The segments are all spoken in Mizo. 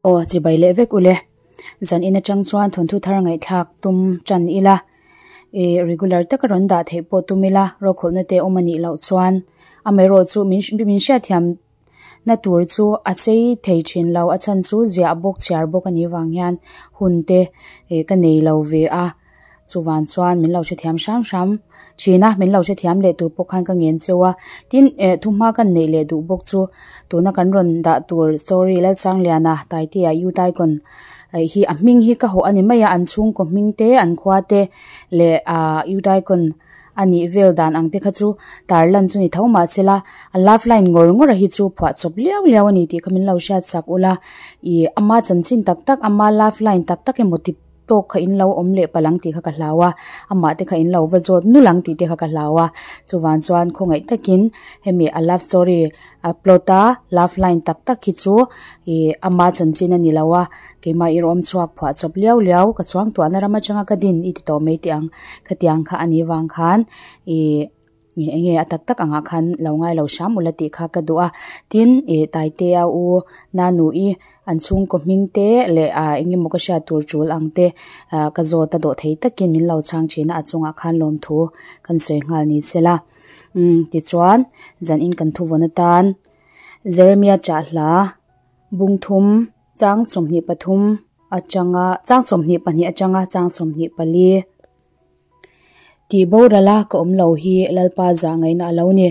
Aw chibai leh vek ule. Zan in atang chuan thawnthu thar ngaihthlak tum tan ila. I regular taka rawn dah theih pawh tum ila rokhawlhna te awm a nih loh chuan amaherawh chu min min hriatthiam na tur chu a chei thei thin lo a chhan chu ziah bawk chhiar bawk a nih vang hian hun te ih ka nei lo ve a chuvan chuan min lo hrethiam hram hram thin a min lo hrethiam leh tur pawh khan ka ngen cheu a tin eh thuhma ka neih leh duh bawk chu tuna kan rawn dah tur story Lalsangliana Taitea U Taikon hi a hming hi ka hawh a ni mai a an chhungkaw hming te an khua te leh ah U Taikon a nih vel dan ang te kha chu tarlan chu ni tho mahsela a love line ngawr ngawr hi chu phuah chawp liau liau a ni tih kha min lo hriat sak ula ih ama chanchin tak tak ama love line tak tak emaw ti tawk kha in lo awm leh palh ang tih kha ka hlau a amah te kha in lo va zawt nul ang tih te kha ka hlau a chuvang chuan khawngaih takin hemi a love story a plot a love line tak tak hi chu ih ama chanchin a ni lo a keimah i rawm chhuak phuah chawp liau liau ka chuang tuahna ram atanga ka din i ti tawh mai teh ang khatiang kha a nih vang khan ih eng nge a tak tak angah khan lo ngai lo hram ula tih kha ka duh a tin ih Taitea u Nanu-i an chhungkaw hming te leh ah eng emaw ka hriat tur tul ang te ah ka zawt a dawh thei takin min lo chhang thin a a chungah khan lawmthu kan sawi nghal ni sela. Umm tichuan zan in kan thuvawn atan Jeremia chahla bungthum chang 23 atanga chang 22 atanga chang 24 tih borala ka awm lo hi Lalpa zah ngaihna a lo ni.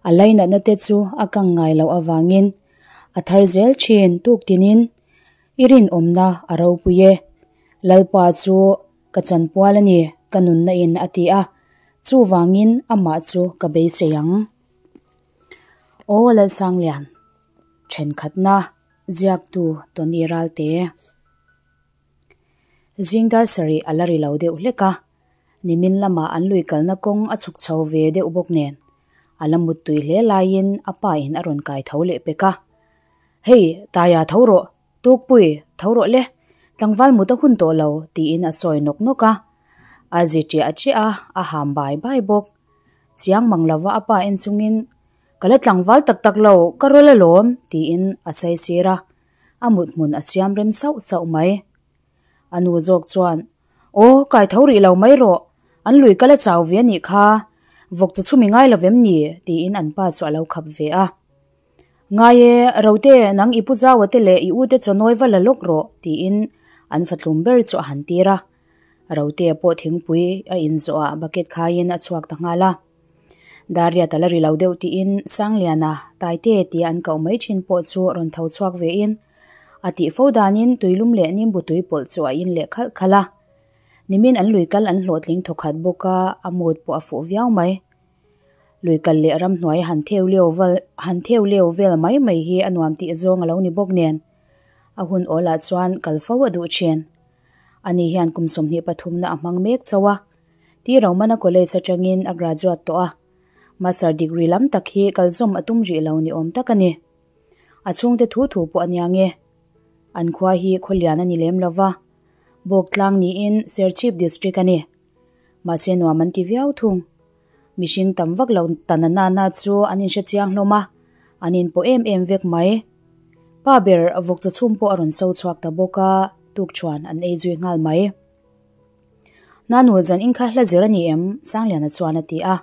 A lainatna te chu a kang ngai loh avangin a thar zel thin tuk tinin i rinawmna a ropui e. Lalpa chu Ka chanpual a ni, ka nunna in a ti a, chuvangin amah chu ka beisei ang. Aw Lalsanglian, thenkhatna ziaktu Tony Ralte. Zing dar sarih a la ri lo deuh hlek a, nimin lamah an lui kalna kawng a chhuk chho ve deuh bawk nen, a la muttui hle laiin a pa in a rawn kai tho leh pek a. Hei, Taia tho rawh, Tukpui, tho rawh le, tlangval mut a hun tawh lo, tiin a sawi nawk nawk a. A zi ṭiah ṭiah a, a ham bai bai bawk. Chiang mang lova a pa en chungin, Ka la tlangval tak tak lo, ka rawl alawm, tiin a saisir a. A mut hmun a siam rem sauh sauh mai. A nu zawk chuan, Aw, kai tho rih lo mai rawh, an lui ka la chau ve a nih kha, vawk chu chhumi ngai lo vem ni, tiin an pa chu a lo khap ve a. Ngai e, Rote, nang i pu Zaua te leh i ute chaw nawi va la lawk rawh, tiin an fatlum ber chu a han tir a. Rote pawh thingpui a inzawhah bucket khaiin a chhuak ta nghal a. Dariat a la ri lo deuh tiin Sangliana, Taite tia an koh mai thin pawh chu rawn tho chhuak vein a tih fo danin tuilum leh nimbu tui pawlh chu a in leh khalh khalh a. Nimin an lui kal an hlawhtling thawkhat bawk a, a mood pawh a fuh viau mai. Lui kal leh ramhnuai han theu leu vel han theu leu vel mai mai hi a nuam tih zawng a lo ni bawk nen. A hun awlah chuan kal fo a duh thin. Ani hian kum 23 na a hmang mek chauh a. Ti Romana College atangin a graduate tawh a. Master degree lam tak hi kalzawm a tum rih lo ni awm tak a ni. A chhungte thu thu pawh a nia nge. An khua hi khawlian a ni lem lova. Bawktlang niin Serchhip District a ni. Mahse nuam an ti viau thung. Mihring tam vak lo ta na na na chu an inhre chiang hlawm a, an inpawh em em vek mai. Pa ber vawk chaw chhum pawh a rawn so chhuak ta bawk a, tukṭhuan an ei zui nghal mai. Nanu zan in kha hla zir a ni em? Sangliana chuan a ti a.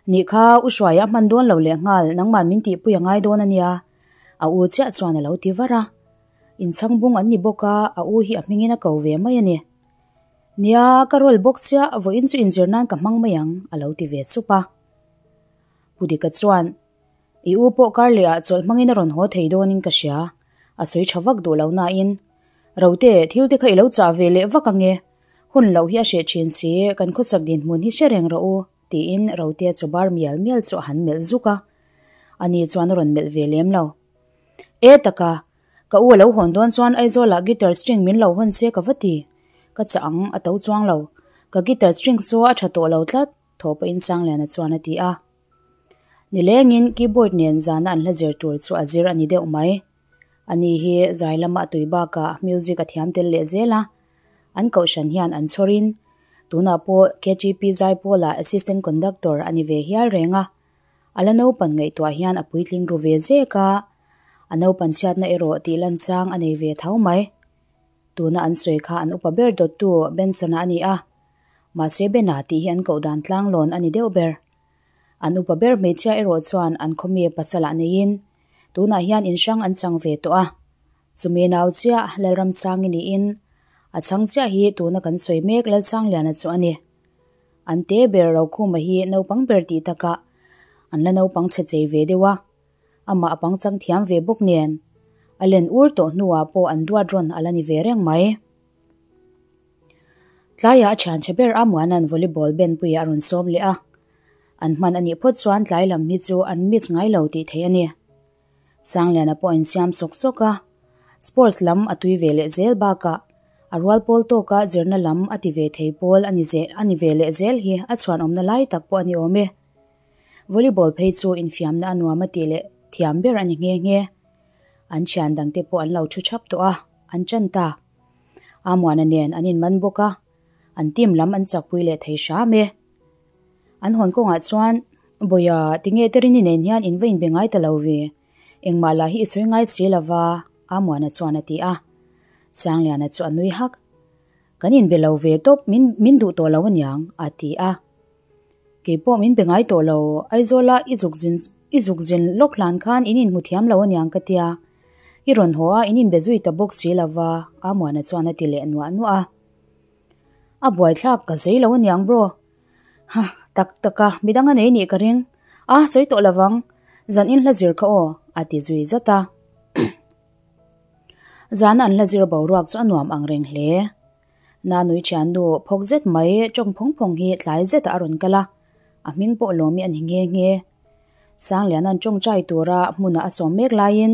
Nih kha u Hruaia a hman dawn lo leh nghal, nangman min tihpui a ngai dawn a nia. A u chiah chuan a lo ti var a. Inchhang bung an ni bawk a, a u hi a hmingin a ko ve mai a ni. Nia, ka rawl bawk chiah, vawiin chu inzir nan ka hmang mai ang, a lo ti ve sup a. Pu Dika chuan, I u pawh kar leh ah chawlh hmangin a rawn haw thei dawnin ka hria, a sawi tha vak duh lo nain. Rote, thil te kha i lo chah ve leh vak ange, hun loh hi a hreh thin si, kan khawchak dinhmun hi hre reng rawh u, tiin Rotea chaw bar mial mial chu a han melh zuk a. Ani chuan a rawn melh ve lem lo. E taka, Ka u a lo hawn dawn chuan Aizawlah guitar string min lo hawn se ka va ti. Ka chah ang, a to chuang lo. Ka guitar string chu a tha tawh lo tlat, thaw pahin Sangliana chuan a ti a. Nilengin keyboard nen zana an hla zir tur chu a zir a ni deuh mai. Ani hi zai lama a tui bakah music a thiam tel leh zel a. An kohhran hian an chhawrin tunah pawh KGP Zaipawlah assistant conductor a ni ve hial reng a. A la naupan ngaihtuah hian a puitling ru ve zek a. A naupan chhiatna erawh tih lan chang a nei ve tho mai. Tuna an sawi kha an upa ber dawttu Benson-a a ni a, mahse Bena tih hi an koh dan tlanglawn a ni deuh ber. An upa ber hmeichhia erawh chuan an khawmi pasalah neiin tunah hian in hrang an chang ve tawh a. Chumi nau chiah Lalramchangi niin a chhang chiah hi tuna kan sawi mek Lalchangliana chu a ni. An te ber Rokhuma hi naupang ber tih takah an la naupang chhe chei ve deuh a. Amah a pangchang thiam ve bawk nen, a len ur tawh hnuah pawh an duat rawn a la ni ve reng mai. Tlaiah a thian chhe ber Amuana'n volleyball benpuiah a rawn sawm leh a, an hman a nih phawt chuan tlai lam hi chu an miss ngai lo tih theih a ni. Sangliana pawh a insiam sawk sawk a, sports lam a tui ve leh zel bakah a rual pawl tawka zirna lam a ti ve thei pawl a ni a ni ve leh zel hi a chhuanawmna lai tak pawh a ni awm e. Volleyball phei chu infiamna a nuam a tih leh thiam ber a ni nghe nghe. An thian dangte pawh an lo thu thap tawh a, an chan ta. Amuana nen an inman bawk a, an team lam an chakpui leh thei hram e. An hawn kawngah chuan, Bawia, tinge Terini nen hian in va inbe ngai ta lo ve? Engmah lah hi i sawi ngai si lo va, Amuana chuan a ti a. Sangliana chu a nui hak. Kan inbe lo ve tawp, min min duh tawh lo aniang, a ti a. Kei pawh min be ngai tawh lo, Aizawla i zuk zin i zuk zin lawk hlan khan in inhmu thiam lo aniang ka tia. I rawn haw a, in inbe zui ta bawk si lo va, Amuana chuan a ti leh nuah nuah a. A buaithlak ka zei lo aniang bro. Ha, tak tak a, midang a nei nih ka ring. A, sawi tawh lovang, zan in hla zir kha aw, a ti zui zat a. Zana an hla zir boruak chu a nuam ang reng hle. Nanui thiannu phawk zet mai tawng phawng phawng hi tlai zetah a rawn kal a, a hming pawh lawmi a ni nghe nghe. Sangliana'n tawngtai tura hmunah a sawm mek laiin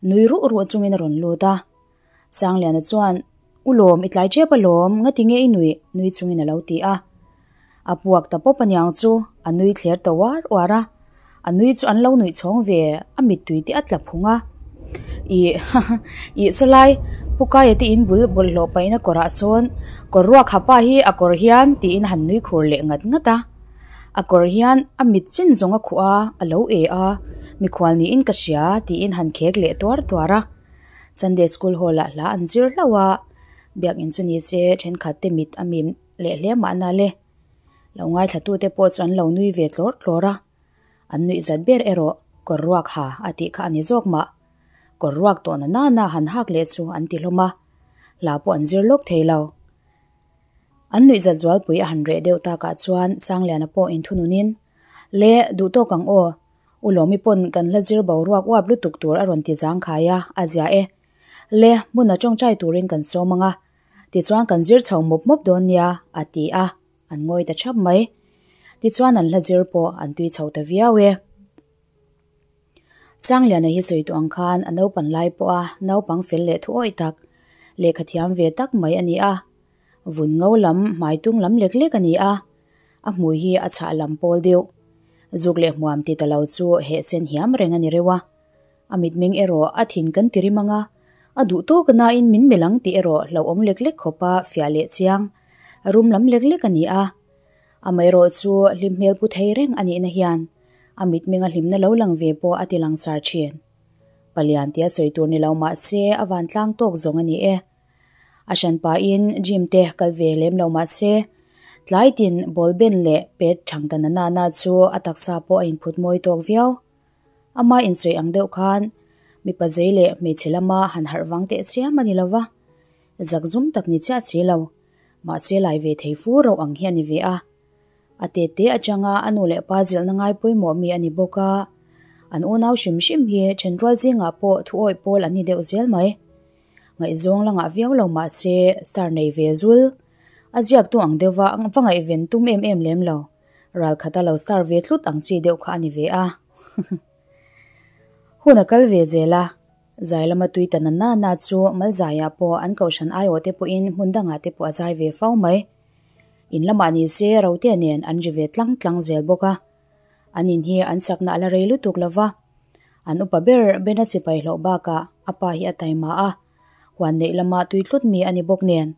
nui ruh ruh chungin a rawn lut a. Sangliana chuan, U lawm, i tlai tep alawm, ngati nge i nuih? nui chungin a lo ti a. A puak ta pawp aniang chu, a nui thler ta uar uar a. A nui chu an lo nuih chhawng ve, a mittui te a tla phung a. Ih, ih chawlai, Pu Kaia te in bul bawlhhlawh paihna kawrah sawn kawr ruak ha pa hi a kawr hian tiin a han nui khur leh ngat ngat a. A kawr hian a mit chin zawng a khuh a, a lo e a, mikhual niin ka hria tiin han khek leh tuar tuar a. Sunday school hall ah hla an zir hlauh a, biakinn chu ni se thenkhat te mit a mim leh hle mahna le. Lo ngaithlatute pawh chu an lo nui ve tlawr tlawr a, an nuih zat ber erawh kawr ruak ha a tih kha a ni zawk mah. Kawr ruak tawh na nana han hak leh chu an ti hlawm a, hla pawh an zir lawk thei lo. An nuih zat zualpui a han reh deuh takah chuan Sangliana pawh inthununin, Le, duh tawk ang aw, U Lawmi pawn kan hla zir boruak uap lutuk tur a rawn ti zangkhai a, a zia e. Le, hmun a tawngtai turin kan sawm ang a, Tichuan kan zir chho mawp mawp dawn nia, a ti a, an ngawi ta thap mai. Tichuan an hla zir pawh an tui chho ta viau e. Sangliana hi sawi tawh ang khan a naupan lai pawha naupang fel leh thuawih tak, lehkha thiam ve tak mai a ni a. Vun ngo lam, hmai tung lam lek lek a ni a, a hmui hi a chhah lam pawl deuh. Zuk leh hmuam ti ta lo chu heh sen hiam reng a ni reuh a. A mitmeng erawh a thin kan ti rim ang a, a duh tawk nain min melh ang tih erawh hlauhawm lek lek khawpa fiah leh chiang, rum lam lek lek a ni a. Amaherawh chu hlim hmel pu thei reng a nihna hian a mitmenga hlimna lo lang ve pawh a ti lang sar thin. Palian tia sawi tur ni lo mah se a vantlang tawk zawng a ni e. A hran pahin gym te kal ve lem lo mah se tlai tin ball ben leh pet thang ta na nana chu a taksa pawh a inphut mawi tawk viau. Ama insawi ang deuh khan mipa zei leh hmeichhe lama han harh vang teh chiam a ni lo va, zak zum tak ni chiah si lo, mahse lai ve thei fu rauh ang hi a ni ve a. A te te atanga a nu leh pa zilhna ngai pawimawh mi a ni bawk a, an unau hrim hrim hi thenrual zingah pawh thuawih pawl an ni deuh zel mai. Ngaihzawng la ngah viau lo mahse star nei ve zul, a ziaktu ang deuhva va ngaihven tum em em lem lo. Ral khata lo star ve tlut ang chi deuh kha a ni ve a. Hun a kal ve zel a, zai lama tui ta na na na chu Malzaiah pawh an kohhran aiawh te pawhin hmun dangah te pawh a zai ve fo mai. In lamah ni se Rotea nen an ri ve tlang tlang zel bawk a. An in hi an sakna a la rei lutuk lo va. An upa ber Bena sipai hlauh bakah a pa hi a taima a, huan neih lama tui tlut mi a ni bawk nen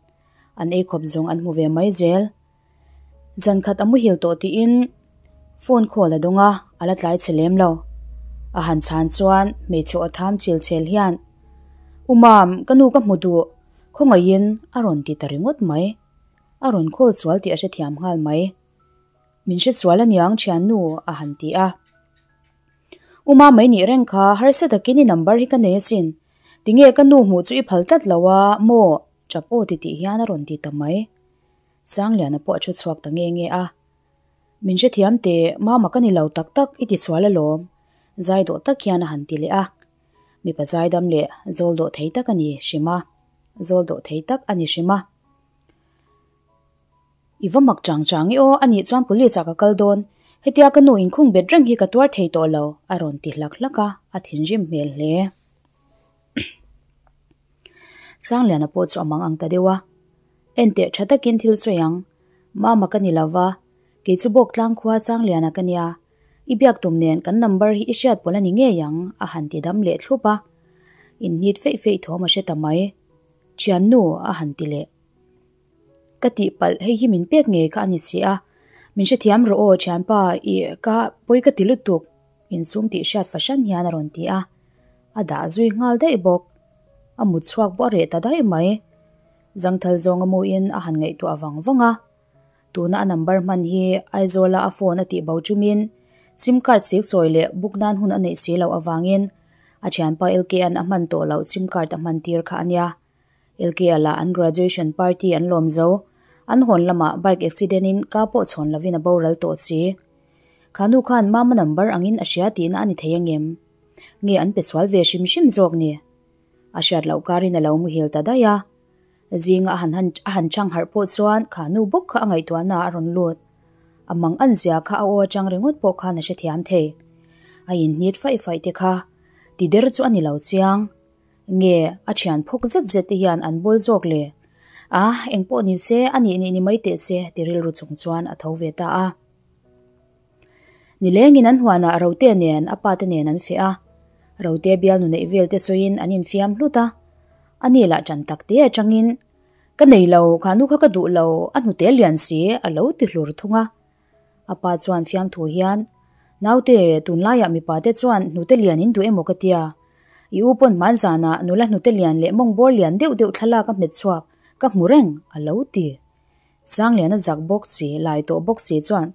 an eikhawp zawng an hmu ve mai zel. Zan khat a muhil tawh tiin phone call a dawng a, a la tlai chhe lem lo. A han chhan chuan hmeichhe aw tham chil chhel hian, U Mam, ka nu ka hmu duh, khawngaihin a rawn ti ta ringawt mai. A rawn call sual tih a hrethiam nghal mai. Min hre sual aniang thiannu a han ti a. U Mam mai nih reng kha harsa takin i number hi ka nei asin. Tinge ka nu hmuh chu i phal tlat lo a maw? Tap aw ti tih hian a rawn ti ta mai. Sangliana pawh a thu chhuak ta nge nge a. Min hrethiam teh, mama ka ni lo tak tak i ti chhual alawm, zai dawh tak hian a han ti leh a. Mipa zaidam leh zawl dawh thei tak a ni hrim a, zawl dawh thei tak a ni hrim a. I va mak chang chang i aw, anih chuan police ah ka kal dawn, hetia ka nu inkhung bet reng hi ka tuar thei tawh lo, a rawn ti hlak hlak a, a thinrim hmel hle. Sangliana pawh chu a mang ang ta deuh a. Enteh tha takin thil sawi ang. Mama ka ni lova, kei chu bawk tlang khua Sangliana ka nia. I biak tum nen kan number hi i hriat pawl a ni ngei ang, a han ti dam leh thlup a. Inhnit feih feih thawm a hre ta mai. Thiannu, a han ti leh. Ka tihpalh, hei hi min pek ngei kha a ni si a. Min hrethiam rawh aw thianpa, i ka pawi ka ti lutuk, insum tih hriat fahran hian a rawn ti a. A dah zui nghal daih bawk. A mut chhuak pawh a reh ta daih mai. Zangthal zawnga muin a han ngaihtuah vang vang a. Tuna a number hman hi Aizawla a phone a tih bo chumin sim card sik chawi leh book nan hun a neih si loh avangin a thianpa LK-a'n a hman tawh loh sim card a hman tir kha a nia. LK-a lah an graduation party an lawm zo, an hawn lamah bike accident in ka pawh chhawn lovin a boral tawh si. Kha nu khan mama number angin a hria tihna a ni thei angem? Nge an pe sual ve hrim hrim zawk ni? A hriat loh karin a lo muhil ta daih a. Zinga a han han a han chang harh pawh chuan kha nu bawk kha a ngaihtuahna a rawn lut. A mang an zia kha a aw atang ringawt pawh khan a hrethiam thei. A inhnit faih faih te kha ti der chu a ni lo chiang. Nge a thian phawk zet zet te hian an bawl zawk le? A, engpawh ni se, a nih nih ni mai teh se ti rilru chung chuan a tho ve ta a. Nilengin an huanah Rote nen a pate nen an feh a, Rote bialnu neih vel te sawiin an infiam hlut a. A ni lah ṭan tak te atangin, Ka nei lo, kha nu kha ka duh lo, a hnute lian si, a lo ti hlur thung a. A pa chuan fiamthu hian, Naute, tunlaiah mipa te chuan hnute lian in duh emaw ka tia. I u pawn hman zanah nula hnute lian leh mawng bawr lian deuh deuh thlalak a hmet chhuak, ka hmu reng, a lo ti. Sangliana zak bawk si, lai tawh bawk si chuan,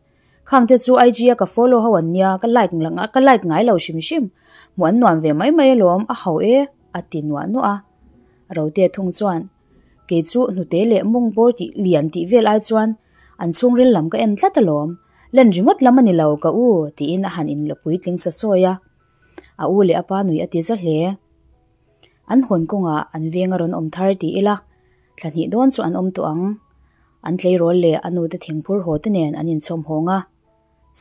Khang te chu IG a ka follow ho an nia, ka like ka like ngai lo hrim hrim, hmuh an nuam ve mai mai alawm, a ho e, a ti nuah nuah a. Rote thung chuan, Kei chu hnute leh mawng bawr tih lian tih vel ai chuan an chhungril lam ka en tlat alawm, len ringawt lam a ni lo ka u, tiin a han inla puitling sa sawi a. A u leh a pa nui a ti za hle. An hawn kawngah an veng a rawn awm thar ti ila, thla hnih dawn chu an awm tawh ang. An tleirawl leh a nute thingphur haw te nen an inchhawm hawng a.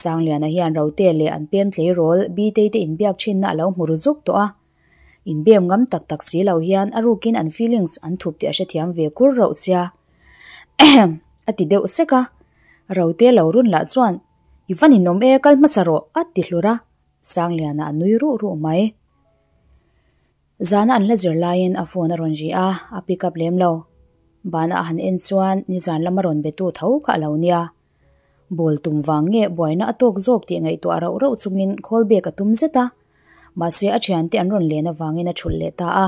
Sangliana hian Rote leh an pem tleirawl Bitei te inbiak thinna a lo hmu ru zuk tawh a. Inbem ngam tak tak si lo hian a rukin an feelings an thup tih a hrethiam ve kur rauh sia. Ahem! A ti deuh sek a. Rote lo run lah chuan, I va ninawm e, kal hmasa rawh, a ti hlur a. Sangliana a nui ruh ruh mai. Zana an hla zir laiin a phone a rawn ri a, a pick up lem lo. Bana a han en chuan nizan lama rawn be tu tho kha a lo nia. Ball tum vang nge buaina a tawk zawk tih ngaihtuah rauh rauh chungin call back a tum zet a, mahse a thiante an rawn len avangin a thulh leh ta a.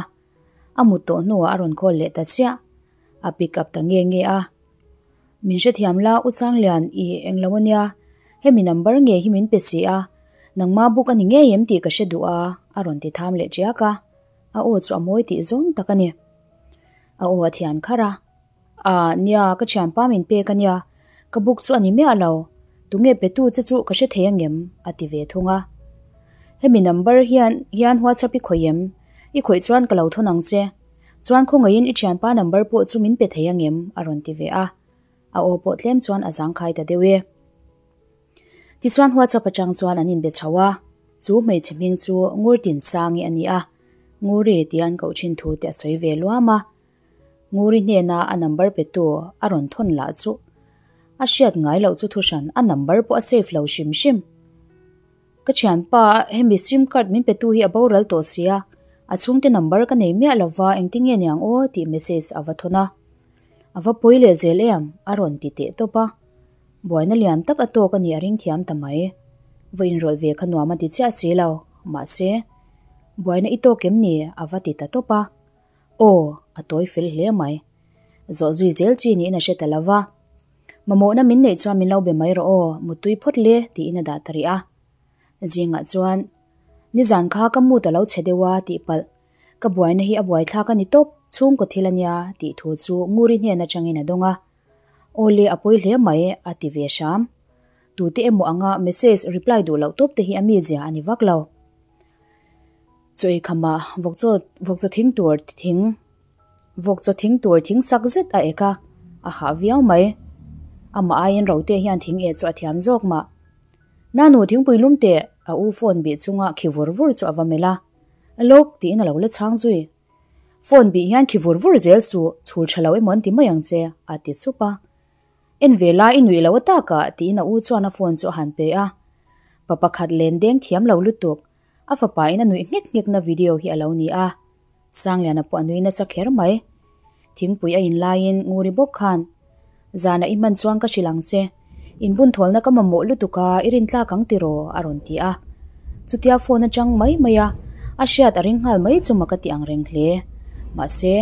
A mut tawh hnuah a rawn call leh ta chiah. A pick up ta nge nge a. Min hrethiam la U Sanglian i englo ania, hemi number nge hi min pe si a, nangma book a ni ngei em tih ka hre duh a, a rawn ti tham leh tiak a, a aw chu a mawi tih zawng tak a ni. A aw a thian kharh a, Ah nia ka thianpa min pek ania, ka book chu a ni miah lo, tunge petu che chu ka hre thei angem? a ti ve thung a. Hemi number hian hian WhatsApp i khawih em? I khawih chuan ka lo thawn ang che. Chuan khawngaihin i thianpa number pawh chu min pe thei angem? a rawn ti ve a. A aw pawh tlem chuan a zangkhai ta deuh e. Tichuan WhatsApp atang chuan an inbe chho a, chu hmeichhe hming chu Ngurtinsangi a ni a, Nguri tia an koh thin thu te a sawi ve luam a. Nguri hnena a number petu a rawn thawn lah chu a hriat ngai loh chu thuhran a number pawh a save lo hrim hrim. Ka thianpa hemi sim card min petu hi a boral tawh sia, a chhungte number ka nei miah lova engtin nge niang aw tih message a va thawn a. A va pawi leh zel em? a rawn ti teh tawp a. Buaina lian tak a tawk a nih a ring thiam ta mai. Va inrawlh ve kha nuam a ti chiah si lo. Mahse, buaina i tawk em ni? A va ti ta tawp a. Aw, a tawi fel hle mai. Zawh zui zel chi niin a hre ta lo va. Mamawhna min neih chuan min lo be mai rawh aw, muttui phawt le, tiin a dah ta rih a. Zingah chuan, Nizan kha ka mood a lo chhe deuh a, tih palh. Ka buaina hi a buaithlak a ni tawp, chhungkaw thil a nia, tih thu chu Nguri hnen atangin a dawng a. Aw le, a pawi hle mai, a ti ve hram. Tute emaw anga message reply duh loh tawp te hi a mizia a ni vak lo. Chaw ei khamah vawkchaw vawkchaw thing tur thing vawkchaw thing tur thing sak zet a ek a, a hah viau mai. Amah aiin Rote hian thing eh chu a thiam zawk mah. Nanu thingpui lum teh a u phone bih chunga khi vur vur chu a va melh a. Lawk tiin a lo la chhang zui. Phone bih hian khi vur vur zel suh, chhul tha lo emaw an ti mai ang che, a ti chup a. En ve la i nuih lo atakah tiin a u chuan a phone chu a han pe a. Pa pakhat len deng thiam lo lutuk, a fapa in a nuih nghek nghek na video hi a lo ni a. Sangliana pawh a nui nasa kher mai. Thingpui a in laiin Nguri bawk khan, Zana i hman chuan ka hrilh ang che. Inbunthawlna ka mamawh lutuk a, i rintlak ang tiraw? a rawn ti a. Chutia phone atang mai mai a, a hriat a ring nghal mai chu mak a ti ang reng hle. Mahse,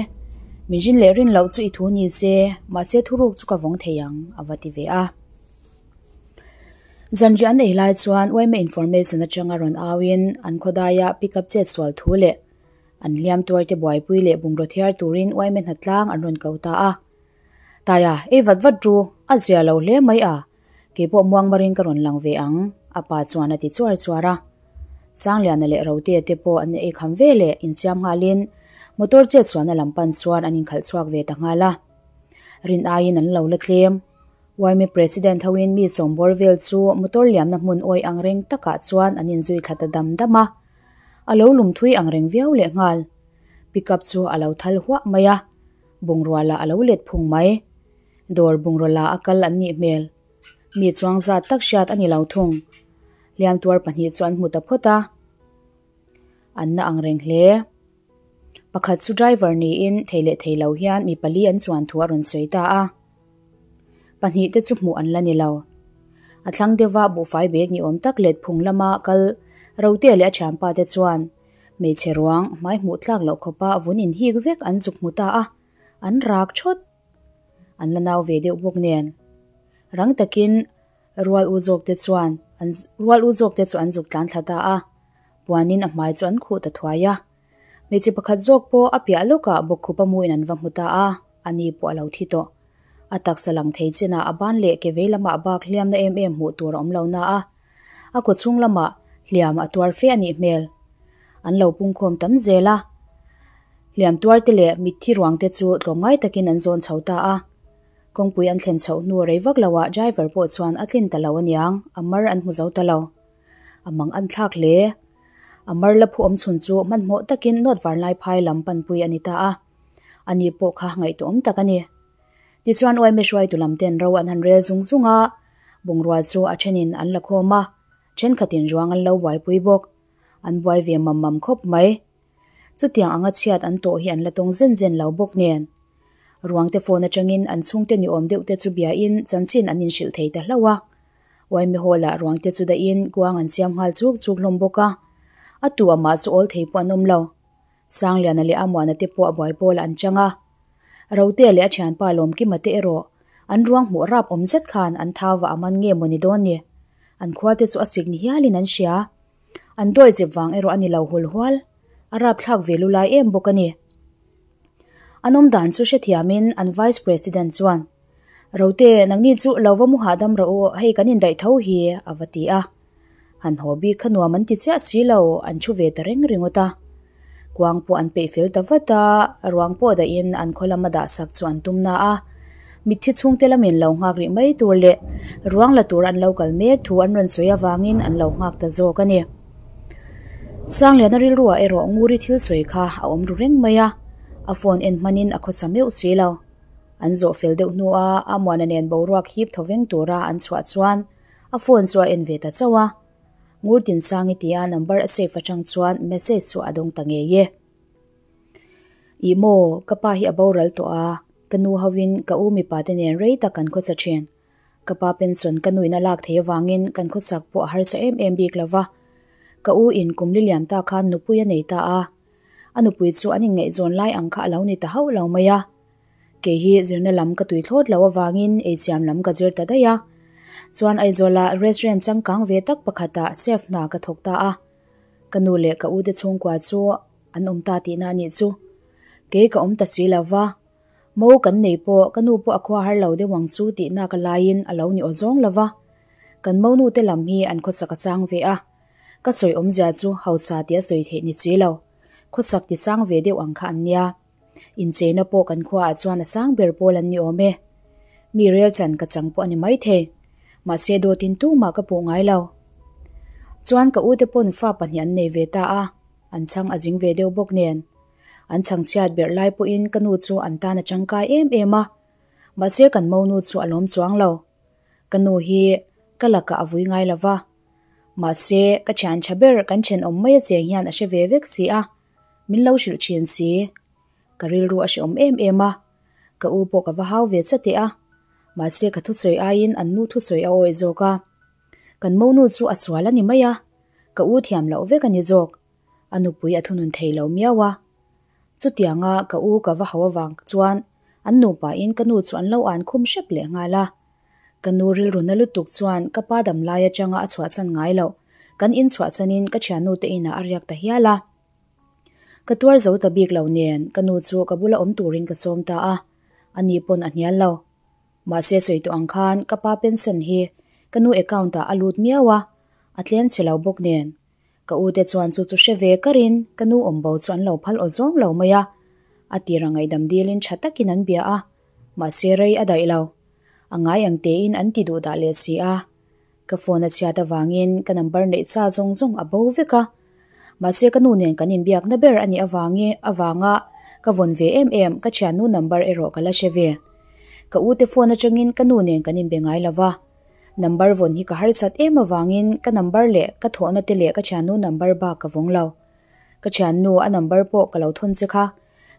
min rin leh rin loh chu i thu ni che, mahse thuruk chu ka vawng thei ang, a va ti ve a. Zanriah an ei lai chuan Uaime information atanga rawn auin an khawdaia pickup chet sual thu leh an hliam tuarte buaipui leh bungraw thiar turin Uaime hnatlang an rawn ko ta a. Taia, ei vat vat ru, a zia lo hle mai a, keipawh muangmarin ka rawn lang ve ang, a pa chuan a ti chuar chuar a. Sangliana leh Rotea te pawh an ei kham ve leh insiam nghalin motor chet sualna lam pan chuan an inkhalh chhuak ve ta nghal a. Rin aiin an lo la tlem. Yma President hoin mi sawmbawr vel chu motor liamna hmun awih ang reng takah chuan an inzui thla ta dam dam a. A lo lum thui ang reng viau leh nghal. Pickup chu a lo thal huah mai a. Bungrua lah a lo let phung mai. Dawr bungraw la a kal an nih hmel. Mi chuang zat tak hriat a ni lo thung. Hliamtuar pahnih chu an hmu ta phawt a. An na ang reng hle. Pakhat chu driver niin thei leh thei lo hian mi pali an chuan thu a rawn sawi ta a. Pahnih te chu hmuh an la ni lo. A thlang deuha buhfai bag ni awm tak let phung lama kal Rotea leh a thianpa te chuan Hmeichhe ruang hmai hmuh tlak loh khawpa vun inhik vek an zuk hmu ta a, an rak thawt. An la nau ve deuh bawk nen. Rang takin rual u zawk te chuan an rual u zawk te chu an zuk tlan thla ta a, puanin a hmai chu an khuh ta thuai a. Hmeichhe pakhat zawk pawh a piah lawkah bawkkhupa muin an va hmu ta a, ani pawh a lo thi tawh. A taksa lang thei chinah a ban leh ke vei lamah bak hliamna em em hmuh tur a awm lo na a, A kaw chhung lamah hliam a tuar fe a nih hmel. An lo pungkhawm tam zel a. Hliam tuar te leh mitthi ruang te chu tlawmngai takin an zawn chho ta a. Kawngpui an thlen chhoh hnu rei vak loah driver pawh chuan a tlin ta lo aniang, a mar an hmu zo ta lo. A mang an thlak hle. A mar la phu awm chhun chu hmanhmawh takin nawt var lai phai lam panpui a ni ta a. Ani pawh kha ngaihtuahawm tak a ni. Tichuan Uaime hruaitu lam ten ro an han rel zung zung a, bungrua chu a thenin an la khawm a, thenkhatin ruang an lo buaipui bawk. An buai ve mam mam khawp mai. Chutiang anga chhiat an tawh hi an la tawng zen zen lo bawk nen. Ruangte phone atangin an chhungte ni awm deuh te chu biain chanchin an inhrilh thei ta hlauh a. Uaime hall ah ruangte chu dahin kuang an siam nghal chuk chuk hlawm bawk a. A tu amah chu awl thei pawh an awm lo. Sangliana leh Amuana te pawh a buai pawlah an chang a. Rotea leh a thianpa Lawmkima te erawh an ruang hmuh rap awm zet khan an thau vah a man nge maw ni dawn ni? An khua te chu a sik ni hialin an hria. An dawi zep vang erawh a ni lo hul hual. A rapthlak ve lu lai em bawk a ni. An awm dan chu hrethiamin an Vice President chuan, Rote, nangni chu lo va mu hahdam rawh u, hei kan indaih tho hi, a va ti a. Han haw bik kha nuam an ti chiah si lo, an thu ve ta reng ringawt a. Kuang pawh an peih fel ta vat a, ruang pawh dahin an khaw lama dah sak chu an tum na a. Mitthi chhungte lamin lo nghak rih mai tur leh ruang la tur an lo kal mek thu an rawn sawi avangin an lo nghak ta zawk a ni. Sangliana rilruah erawh Nguri thil sawi kha a awm ru reng mai a, a phone en hmanin a khawsa meuh si lo. An zawh fel deuh hnua Amuana nen boruak hip thaw veng tura an chhuah chuan A phone chu a en ve ta chauh a, Ngurtinsangi tia number a save atang chuan message chu a dawng ta ngei e. Ih maw, ka pa hi a boral tawh a, ka nu hovin ka u mipa te nen rei tak kan khawsa thin. Ka pa pension ka nuin a lak thei avangin kan khawsak pawh a harsa em em bik lo va. Ka u in kum li liam ta khan nupui a nei ta a, a nupui chu an inngaihzawn lai ang kha a lo ni ta hauh lo mai a. Kei hi zirna lam ka tui thlawt loh avangin eichiam lam ka zir ta daih a. Chuan Aizawla restaurant changkang ve tak pakhatah chef hna ka thawk ta a. Ka nu leh ka ute chhungkua chu an awm ta tihna a nih chu. Kei ka awm ta si lo va, mo kan nei pawh ka nu pawh a khua har lo deuh ang chu tihna ka laiin a lo ni aw zawng lo va. Kan monu te lam hi an khawchak a chang ve a, ka sawi awmzia chu hausa tia sawi theih ni si lo, khawchak ti chang ve deuh ang kha an nia. Incheina pawh kan khuaah chuan a sang ber pawl an ni awm e. Mi rel chan ka chang pawh a ni maithei. Mahse dawtin tumah ka puh ngai lo. Chuan ka ute pawn fa pahnih an nei ve ta a, an chhang a zing ve deuh bawk nen. An chhang chhiat berh lai pawhin ka nu chu an tan a tangkai em em a. Mahse kan monu chu a lawm chuang lo. Ka nu hi ka lakah a vui ngai lo va. Mahse ka thian tha ber kan thenawm mai a cheng hian a hre ve vek si a. Min lo hrilh thin si. Ka rilru a hrehawm em em a, ka u pawh ka va hau ve chateh a, mahse ka thusawi aiin an nu thusawi a awih zawk a. Kan monu chu a sual a ni mai a, ka u thiam loh vek a ni zawk, a nupui a thunun thei lo miau a. Chutianga ka u ka va hau avang chuan an nupain ka nu chu an lo an khum hrep leh nghal a. Ka nu rilru na lutuk chuan ka pa dam lai atanga a chhuahsan ngai loh, kan in chhuahsanin ka thiannu te inah a riak ta hial a. Ka tuar zo ta bik lo nen ka nu chu ka bula awm turin ka sawm ta a, ani pawn a hnial lo. Mahse sawi tawh ang khan ka pa pension hi ka nu account ah a lut miau a, a tlem chhe lo bawk nen. Ka u te chuan chu chu hre ve karin ka nu awm bo chu an lo phal aw zawng lo mai a, a tira ngaihdam dilin tha takin an bia a, mahse rei a daih lo. A ngai ang tein an ti duh dah leh si a. Ka phone a chhiat avangin ka number neih cha zawng zawng a bo vek a. Mahse ka nu nen kan inbiakna ber a nih avangi avanga ka vawn ve em em ka thiannu number erawh ka la hre ve. Ka u te phone atangin ka nu nen kan inbe ngai lo va. Number vawn hi ka harsat em avangin ka number leh ka thawhna te leh ka thiannu number bak ka vawng lo. Ka thiannu a number pawh ka lo thawn che kha.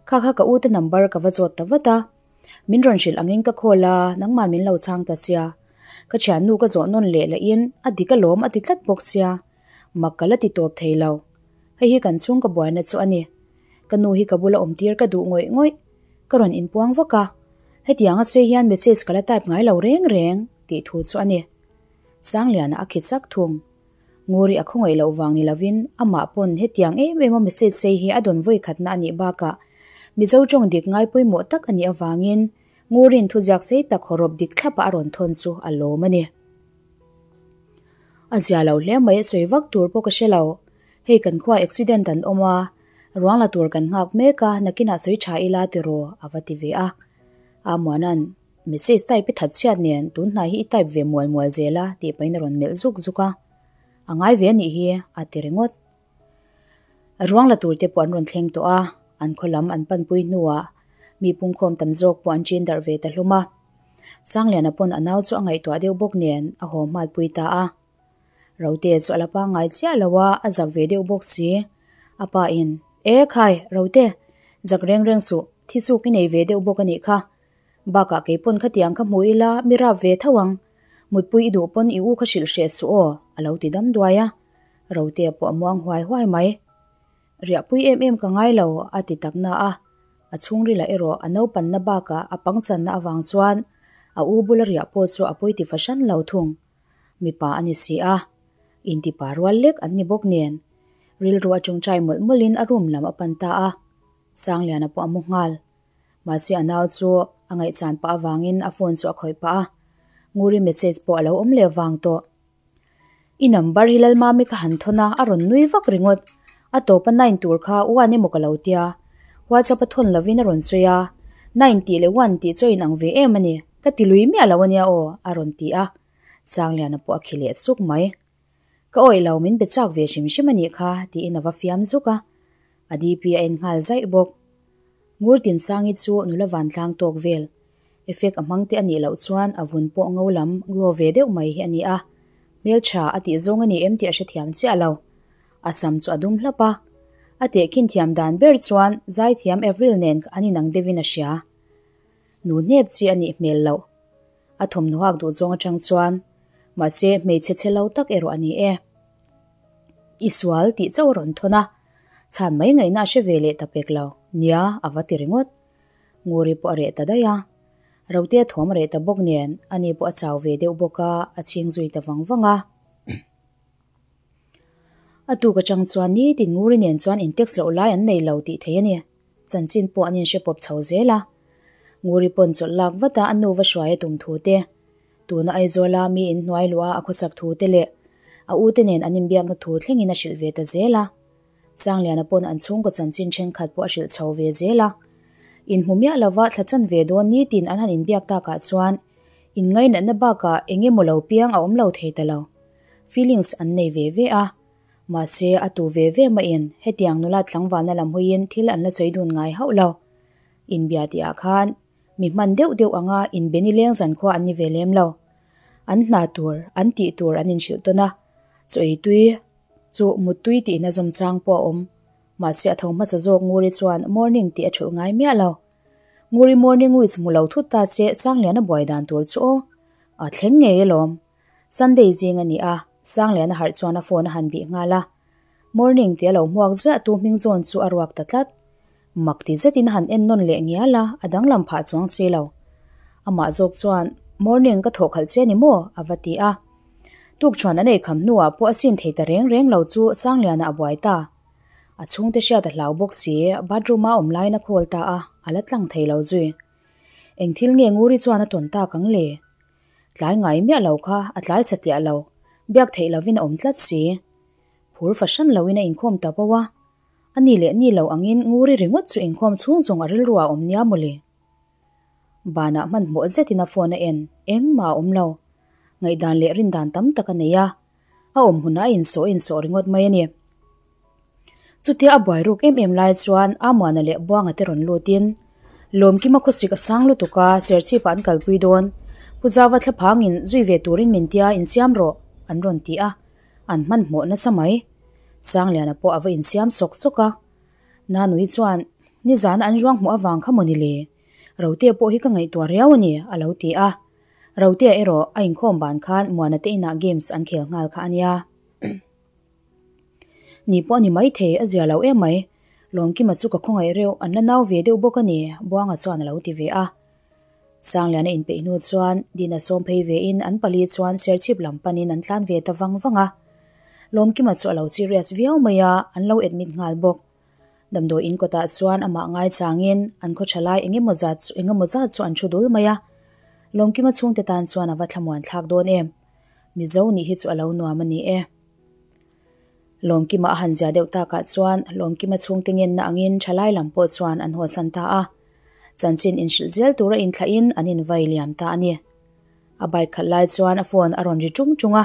Kha kha ka u te number ka va zawt ta vat a. Min rawn hrilh angin ka call a, nangmah min lo chhang ta chia. Ka thiannu ka zawh nawn leh lahin a dik alawm a ti tlat bawk sia. Mak ka la ti tawp thei lo. Hei hi kan chhung ka buaina chu a ni. Ka nu hi ka bula awm tir ka duh ngawih ngawih. Ka rawn inpuang vak a. Hetianga che hian message ka la type ngai lo reng reng tih thu chu a ni. Sangliana a khi chak thung. Nguri a khawngaih loh vang ni lovin amah pawn hetiang em em a message sei hi a dawn vawi khatna a nih bakah Mizo tawng dik ngai pawimawh tak a nih avangin Nguri'n thuziak sei tak hawrawp dik thlapa a rawn thawn chu a lawm a ni. A zia lo hle mai a sawi vak tur pawh ka hre lo. Hei kan khua accident an awm a, ruang la tur kan nghak mek a, nakinah sawi tha ila tiraw a va ti ve a. Amuana'n Message type i that chhiat nen tun hnai hi i type ve mual mual zel a tih pahin a rawn melh zuk zuk a. A ngai ve a nih hi a ti ringawt. Ruang la tur te pawh an rawn thleng tawh a, an khaw lam an panpui hnuah mi pungkhawm tam zawk pawh an chin darh ve ta hlum a. Sangliana pawn a nau chu a ngaihtuah deuh bawk nen a haw hmalpui ta a. Rote chu a la pangngai chiah lo a, a zak ve deuh bawk si. A pa in, E khai, Rote, zak reng reng suh, thi chuk i nei ve deuh bawk a nih kha. Bakah kei pawn khatiang ka hmu ila mi rap ve tho ang. Mutpui i duh pawn i u kha hrilh hreh suh aw, a lo ti dam duai a. Rotea pawh a muang huai huai mai. Riahpui em em ka ngai lo, a ti tak na a. A chhungrila erawh a naupanna bakah a pangchanna avang chuan a u bula riah pawh chu a pawi ti fahran lo thung. Mipa a ni si a, intipa rual lek an ni bawk nen. Rilru a tawngtai mawlh mawlhin a room lam a pan ta a. Sangliana pawh a mu nghal. Mahse a nau chu a ngaihchan pah avangin a phone chu a khawih pah a, Nguri message pawh a lo awm leh vang tawh. I number hi Lalmami ka han thawn a, a rawn nui vak ringawt. A tawpa nine tur kha one emaw ka lo tia. WhatsApp a thawn lovin a rawn sawi a, nine tih leh one tih chu a inang ve em a ni, ka ti lui miah lo ania aw, a rawn ti a. Sangliana pawh a khi leh suk mai. Ka awih lo, min be chak ve hrim hrim a nih kha, tiin a va fiam zuk a. A DP a en nghal zaih bawk. Ngur Tinsangi chu nula vantlang tawk vel. Effect a hmang te a nih loh chuan a vun pawh ngo lam glow ve deuh mai hi a ni a. Hmeltha a tih zawng a ni em tih a hrethiam chiah lo. A sam chu a dum hlap a. A tehkhin thiam dan ber chuan zaithiam Avril nen an inang deuhin a hria. Nu hnep chi a nih hmel loh. A thawmhnaw hak duh zawng atang chuan mahse hmeichhe chhe lo tak erawh a ni e. I sual tih chauh a rawn thawn a, chhan mai ngaihna a hre ve leh ta pek lo. Nia, a va ti ringawt. Nguri pawh a reh ta daih a. Rotea thuam a reh ta bawk nen, ani pawh a chau ve deuh bawk a, a chhing zui ta vang vang a. A tuk atang chuan nitin Nguri nen chuan in text loh lai an nei lo tih thei a ni. Chanchin pawh an inhre pawp chho zel a. Nguri pawn chawlh lak vat a, a nu va hruai a tum thu te, tuna Aizawla mi in hnuai luah a a khawsak thu te leh a u te nen an inbiakna thu thlengin a hrilh ve ta zel a. Sangliana pawn an chhungkaw chanchin thenkhat pawh a hrilh chho ve zel a. Inhmu miah lova thla chan ve dawn nitin an han inbiak takah chuan inngainatna bakah eng emaw lo piang a awm lo thei ta lo. Feelings an nei ve ve a. Mahse a tu ve ve mahin hetiang nula tlangvalna lam hawiin thil an la sawi dun ngai hauh lo. Inbia tihah khan mi hman deuh deuh anga inbe nileng zankhua an ni ve lem lo. An hna tur, an tih tur an inhrilh tawn a, chaw ei tui chu muttui tiin a zawm chang pawh a awm. Mahse a tho hmasa zawk Nguri chuan morning tih a thulh ngai miah lo. Nguri morning which hmu lo thut ta che Sangliana buai dan tur chu aw. A thleng ngei alawm. Sunday zing a ni a, Sangliana harh chuan a phone a han bih nghal a. Morning tih a lo hmuak ziah tu hming zawn chu a ruak ta tlat. Mak ti zetin a han en nawn leh ngial a, a danglam phah chuang si lo. Amah zawk chuan, Morning ka thawh khalh che ni maw? a va ti a. Tukṭhuan an eikham hnuah pawh a sin thei ta reng reng lo chu Sangliana a buai ta. A chhungte hriat a hlau bawk si, bathroom-a awm laiin a call ta a, a la tlang thei lo zui. Eng thil nge Nguri chuan a tawn tak ang le? Tlai ngai miah lo kha a tlai satliah lo, biak theih lovin a awm tlat si. Phur fahran loin a inkhawm ta bo a. A ni leh ni lo angin Nguri ringawt chu inkhawm chhung zawng a rilru a awm nia mawle. Banah hmanhmawh zetin a phone a en, engmah a awm lo. Ngaihdan leh rindan tam tak a nei a, a awm hunah a insawh insawh ringawt mai a ni. Chutia a buai ruk em em lai chuan Amuana leh Buanga te rawn lutin Lawmkima khawsik a sang lutuk a, Serchhipah an kalpui dawn. Pu Zauva thlaphangin zui ve turin min tia insiam rawh an rawn ti a, an hmanhmawh nasa mai. Sangliana pawh a va insiam sawk sawk a. Nanui chuan, Nizana an ruang hmuh avang kha maw ni le? Rotea pawh hi ka ngaihtuah riau a ni, a lo ti a. Rotea erawh a inkhawm ban khan Muana te inah games an khel nghal kha a nia. Ni pawh a ni maithei, a zia lo em mai. Lawmkima chu ka khawngaih reuh, an la nau ve deuh bawk a ni, Buanga chuan a lo ti ve a. Sangliana inpeih hnu chuan Dina sawm phei vein an pali chuan Serchhip lam panin an tlan ve ta vang vang a. Lawmkima chu a lo serious viau mai a, an lo admit nghal bawk. Damdawi in kawtah chuan amah ngaichangin an khaw tha lai eng emaw zat chu eng emaw zat chu an thu dul mai a. Lawmkima chhungte tan chuan a va thlamuan thlak dawn em. Mizo nih hi chu a lo nuam a ni e. Lawmkima a han zia deuh takah chuan Lawmkima chhungte ngenna angin thalai lam pawh chuan an hawsan ta a. Chanchin inhrilh zel tura inthlahin an invai liam ta a ni. A bike khalh lai chuan a phone a rawn ri ṭung ṭung a.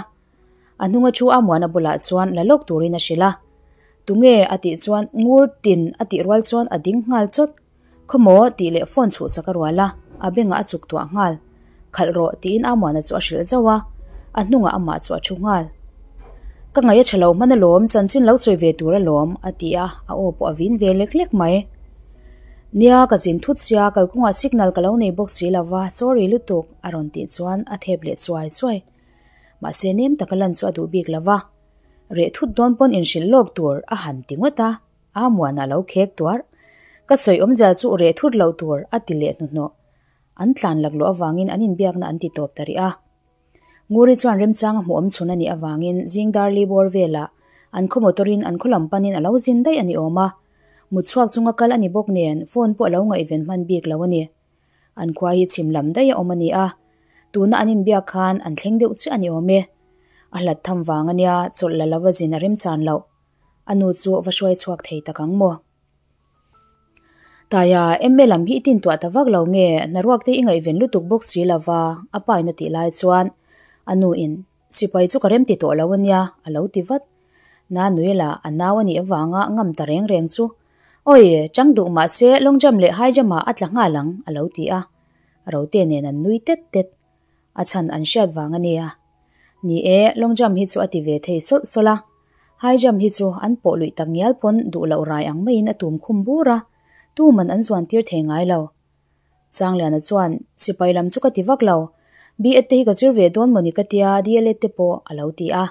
A hnunga thu a muana bulah chuan la lawk turin a hrilh a. Tunge a tih chuan ngur tin a tih rual chuan a ding nghal chawt. Khawmaw tih leh phone chhuhsak a rual a, a bengah a chuk tuah nghal. Khalh rawh tiin a muana chu a hrilh zauh a, a hnungah amah chu a thu nghal. Ka ngaih a tha lo hman alawm, chanchin lo sawi ve tur alawm a ti a, a aw pawh a vin ve lek lek mai. Nia, ka zin thut sia, kalkawngah signal ka lo nei bawk si lo va, sorry lutuk a rawn tih chuan a thep leh suai suai. Mahse nem taka lan chu a duh bik lo va, reh thut dawn pawn inhrilh lawk tur a han ti ngawt a, a muan a lo khek tuar. Ka sawi awmzia chu reh thut loh tur a ti leh hnuhnawh. An tlan laklawh avangin an inbiakna an ti tawp ta rih a. Nguri chuan remchang a hmuh awm chhun a nih avangin zing dar li bawr velah an khaw motor-in an khaw lam panin a lo zin daih a ni awm a. Mut chhuak chunga kal a ni bawk nen phone pawh a lo ngaihven hman bik lo a ni. An khua hi chhim lam daih a awm a ni a, tuna an inbiak khan an thleng deuh chiah a ni awm e. A hlat tham vang a nia, chawlh la lova zin a remchan loh. A nu chu va hruai chhuak thei tak ang maw? Taia, MA lam hi i tintuah ta vak lo nge, hnaruak te i ngaihven lutuk bawk si lova, a pa in a tih lai chuan a nu in sipai chu ka rem ti tawh lo a nia, a lo ti vat. Na nui la, a nau a nih avanga ngam ta reng reng chu. Awi, chang duh mah se long jump leh high jump ah a tla nghal ang, a lo ti a. Rote nen an nui tet tet. A chhan an hriat vang a nia. Ni e, long jump hi chu a ti ve thei sawlh sawlh a. High jump hi chu an pawh luih tak ngial pawn duh loh rai ang maiin a tum khum bur a, tuman an zuan tir thei ngai lo. Sangliana chuan, Sipai lam chu ka ti vak lo. B.Ed te hi ka zir ve dawn mawni ka tia, D.El.Ed te pawh, a lo ti a.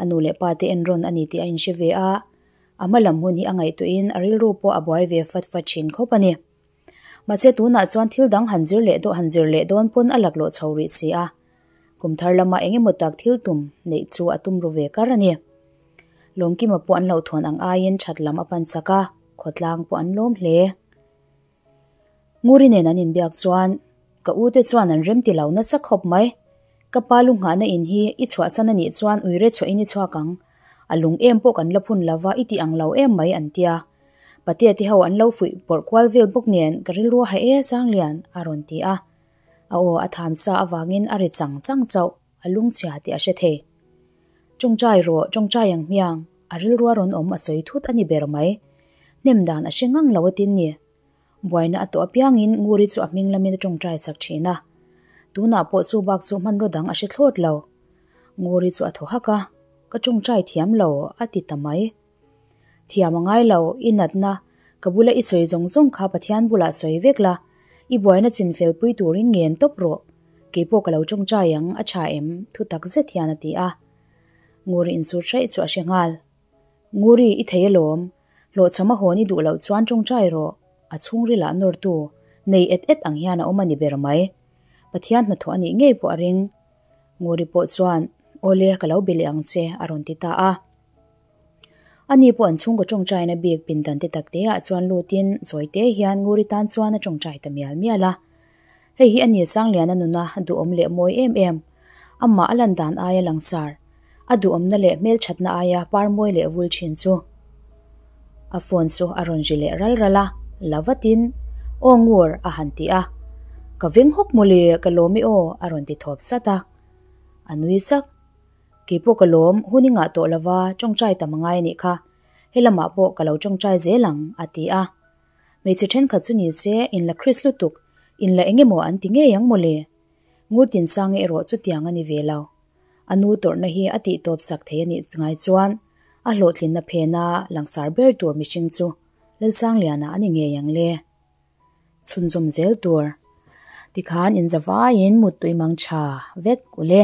A nu leh pa te enrawn a ni tih a inhre ve a, a hma lam hun hi a ngaihtuahin a rilru pawh a buai ve fat fat thin khawp a ni. Mahse tunah chuan thil dang han zir leh han zir leh dawn pawn a laklawh chho rih si a, kum thar lama eng emaw tak thil tum neih chu a tum ru ve kar a ni. Lawmkima pawh an hlauhthawn ang aiin that lam a pan chak a, khawtlang pawh an lawm hle. Nguri nen an inbiak chuan ka u te chuan an rem ti lo nasa khawp mai. Ka pa lu nghahna in hi i chhuah chan a nih chuan uire chhuahin i chhuak ang. A lung em pawh kan la phun lova i ti ang lo em mai an tia. Patea te ho an lo fuih pawrh kual vel bawk nen ka rilru a ha e Sanglian a rawn ti a. A aw a tham sa avangin a ri chang chang chauh a lungchhia tih a hre thei. Tawngtai rawh, tawngtai ang hmiang, a rilru a rawn awm a sawi thut a ni ber mai. Hnem dan a hre ngang lo atin ni. Buaina a tawh apiangin Nguri chu a hming lamin a tawngtai chak thin a. Tunah pawh chu bak chu hmanraw dang a hre thlawt lo. Nguri chu a thaw hak a, Ka tawngtai thiam lo, a ti ta mai. Thiam a ngai lo, i natna, ka bula i sawi zawng zawng kha Pathian bulah sawi vek la, i buaina chin fel pui turin ngen tawp rawh. Keipawh ka lo tawngtai ang, a tha em? Thu tak zet hian a ti a. Nguri insut hraih chu a hre nghal. Nguri, i thei alawm. Hlawhchham a hawn i duh loh chuan tawngtai rawh. A chhungrilah nawrtu, nei et et ang hian a awm a ni ber mai. Pathian hnathawh a nih ngei pawh a ring. Nguri pawh chuan, Awle, ka lo be leh ang che, a rawn ti ta a. Ani pawh an chhungkaw tawngtaina bik pindan te tak te ah chuan lutin zawi te hian Nguri tan chuan a tawngtai ta mial mial a. Hei hi a ni Sangliana nuna duhawm leh mawi em em. Amah a lan dan aia langsar, a duhawmna leh hmelthatna aia par mawi leh vul thin chu. A phone chu a rawn ri leh ral ral a, la vatin, Aw Ngur a han ti a. Ka veng hawk mawle, ka lawm i aw a rawn ti thawp sat a. A nui sak. Keipawh ka lawm, hun i ngah tawh lova tawngtai tam a ngai a nih kha. Helamah pawh ka lo tawngtai zel ang, a ti a. Hmeichhe thenkhat chu ni se, in la Kris lutuk, in la eng emaw an ti ngei ang mawle. Ngurtinsangi erawh chutiang a ni ve lo. A nu tawrhna hi a tih tawp sak thei a nih ngai chuan a hlawhtlinna phena langsar ber tur mihring chu Lalsangliana a ni ngei ang le. Chhunzawm zel tur. Tikhan inzavaiin muttui mang tha vek ule.